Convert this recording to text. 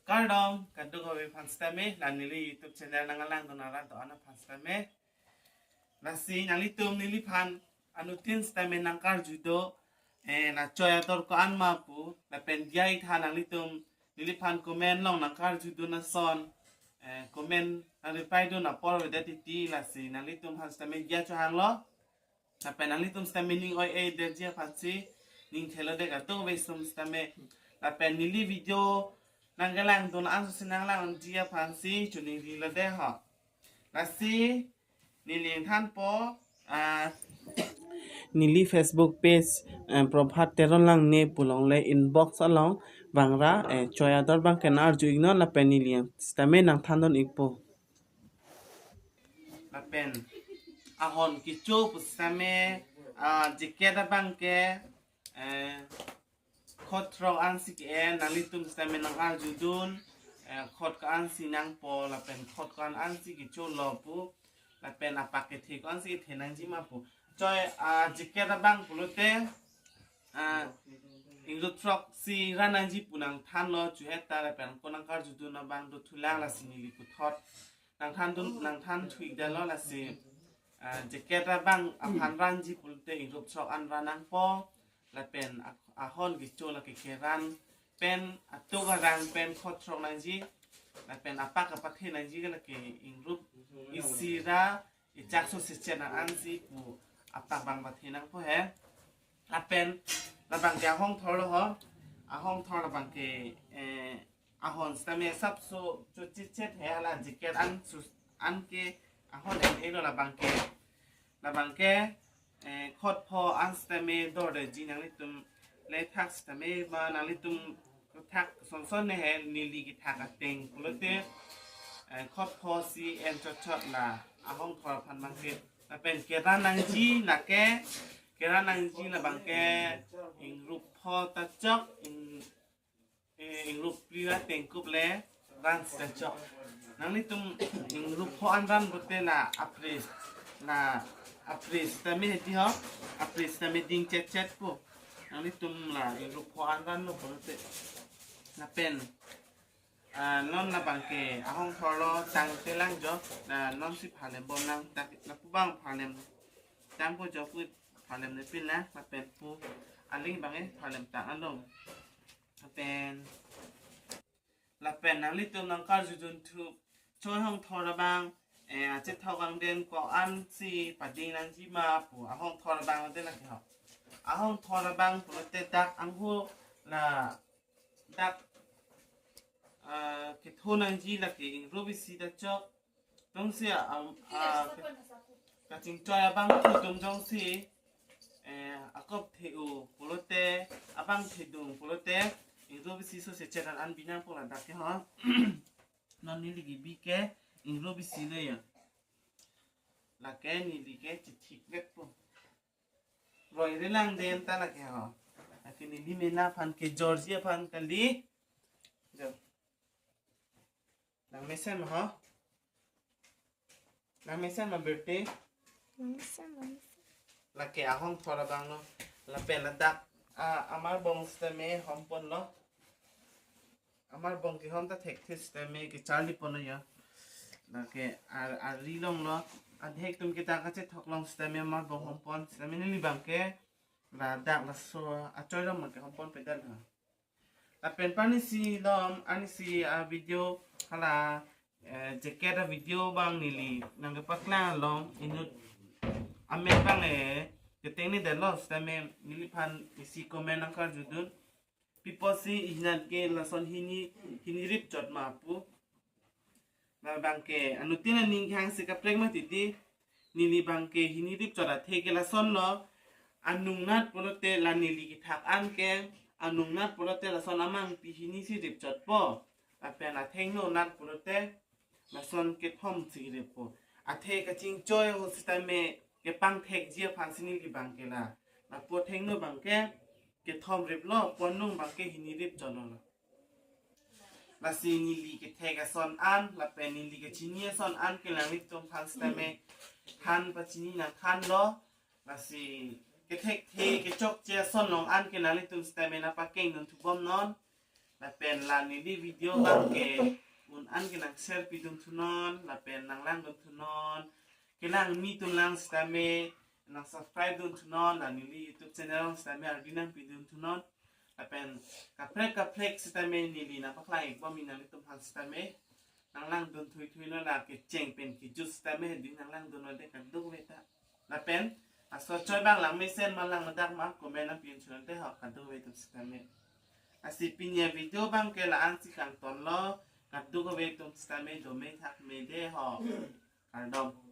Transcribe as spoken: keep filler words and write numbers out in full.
Kardom, kadokave aphan sitame, la neli YouTube channel nangkelangdun arat do-an aphan sitame. Lasi nanglitum neliphan anuttin sitame nangkarju do, eh, la choi ador ko-an ma pu, lapen diya-ik tha nanglitum neliphan comment along nangkarjudun ason, eh, comment nang reply dun apor avedet titi, lasi nanglitum aphan sitame diya chohanglo. Lapen nanglitum sitame ning oi-edetji aphansi, ning thelo det kadokave atum sitame. Lapen neli video nangkelangdun ansi nanglangji aphansi, choningri lo det ho. Lasi, neli nangthanpo, ah, neli Facebook page, eh, Prabhat Teron Langne pu longle inbox along vangra, eh, choi ador abang ke nang-arju-iknon lapen neli sitame nangthandun-ikpo. Lapen ahon kecho pu sitame, ah, jacket abang ke, eh, khot throk ansi ke-en, nanglitum sitame nang-arjudun, eh, khot ko-ansi nangpo, lapen khot ko-an ansi kecholo pu, lapen apak kethe ko-ansi kethe nangji ma pu. Choi, ah, jacket abang pulote, ah, ingrup throksi ran nangji pu nangthanlo, chuhet ta lapen ko nangkarjudun abang dothulang, lasi neli puthot nangthandun, nangthan thu-ikdetlo, lasi, ah, jacket abang aphan ranji pulote ingrup throk an ran nangpo, lapen a-, ahon kecho lake keran pen, atuk arang pen khot throk nangji, lapen apak kapathe nangji ke lake ingrup isi ra ichak so sechet nang ansi pu apak abang pathe nangpo he. Lapen labang ke ahong thor lo ho, ahong thor labang ke, eh, ahon sitame sapso chochichet he, hala jacket an sus-, an ke ahon en-elo labang ke. Labang ke, eh, khot pho an sitame dordetji, nanglitum le thak sitame ma nanglitum thak sonson ne he, neli kethak ateng pulote, eh, khot pho si en chotchot la ahong thor aphan abang ke. Lapen keran nangji lake, keran nangji labang ke ingrup pho ta chok, ing-, eh, ingrup phli ra tengkup le ran sita chok. Nanglitum ingrup pho an ran pulote la apre, la apre sitame hedi ho, apre sitame ding chetchet po. Nanglitum la ingrup pho an ranlo pulote. Lapen, ah, non labang ke ahong thor lo tangte lang jo, la non si pharlem bom nang, ta lapu abang pharlem tangpo jo pu, pharlem nepin lang, lapen pu aling abang ke pharlem tang along. Lapen, lapen nanglitum nangkarjudun thu, choi ahong thor abang, eh, achethok angden ko-ansi pading nangji ma pu, ahong thor abang de lake ho. Ahong thor abang pulote dak angho la dak, ah, ketho nangji lake ingrup isi ta chok. Jongsi, ah, ah, kachingchoi abangphu atum jongsi, eh, akop the-o pulote, abang thedung pulote, ingrup isi so sechet an an bi nangpo ladak ke ho. Non neli kebi ke ingrup isi lo ya. Lake neli ke chithik vekpo. Roi relang den ta lake ho. Lake neli mena aphan kejorji aphan kali. Jo. Nang mesen ma ho? Nang mesen ma birthday? Nang mesen ma mesen. Lake ahong thor abang lo. Lapen ladak, ah, amarbong sitame hom ponlo. Amarbong kehom ta thekthe sitame kecharli ponlo ya. Lake ar-, ari longlo. Adhek atum kita kachethok along sitame amarbong hom pon sitame neli abang ke ladak laso achoi along abang ke hom ponpedet ha. Lapen panisi lom, anisi a-video hala, eh, jacket a-video abang neli nangkepaklang along inut amen abang, eh, ketengnedetlo sitame neliphan isi comment nangkarjudun. Pi apotsi ihnat ke lason hini, hini rip chot ma pu. Labang ke anuttin aning kehangsi kaprek mati di, neli abang ke hini rip chot athe ke lasonlo, anung nat pulote la neli kethak an ke, anung nat pulote lason amangpi hini si rip chotpo. Lapen athengno nat pulote lason kethom si rippo. Athe kachingchoi ahut sitame kepangthekji aphansi neli abang ke la. Lapu athengno abang ke kethom riplo, pu anung abang ke hini rip chotlo. Lasi neli kethek ason an, lapen neli kachini ason an ke nanglitum aphan sitame than pachini nangthanlo. Lasi kethekthe kechokche ason along an ke nanglitum sitame nangpakengdun thubomnon. Lapen la neli video abang ke un-an ke nang share pidun thunon, lapen nang langdun thunon. Kelang mi atum lang sitame nang subscribe dun thunon, la neli YouTube channel sitame ardi nang pidun thunon. Lapen kaprek kaprek sitame neli nang paklang-ik bom, nangtum aphan sitame nang langdun thuithui non, la kecheng pen kejut sitame hedi nang langdun non te kadokave ta. Lapen laso achoi abang lang mesen ma lang madak ma comment nang pidun thunon te ho kadokave atum sitame. Lasi pini avideo abang ke la-an si kangtonlo, kadokave atum sitame dome thakme de ho. Kardom.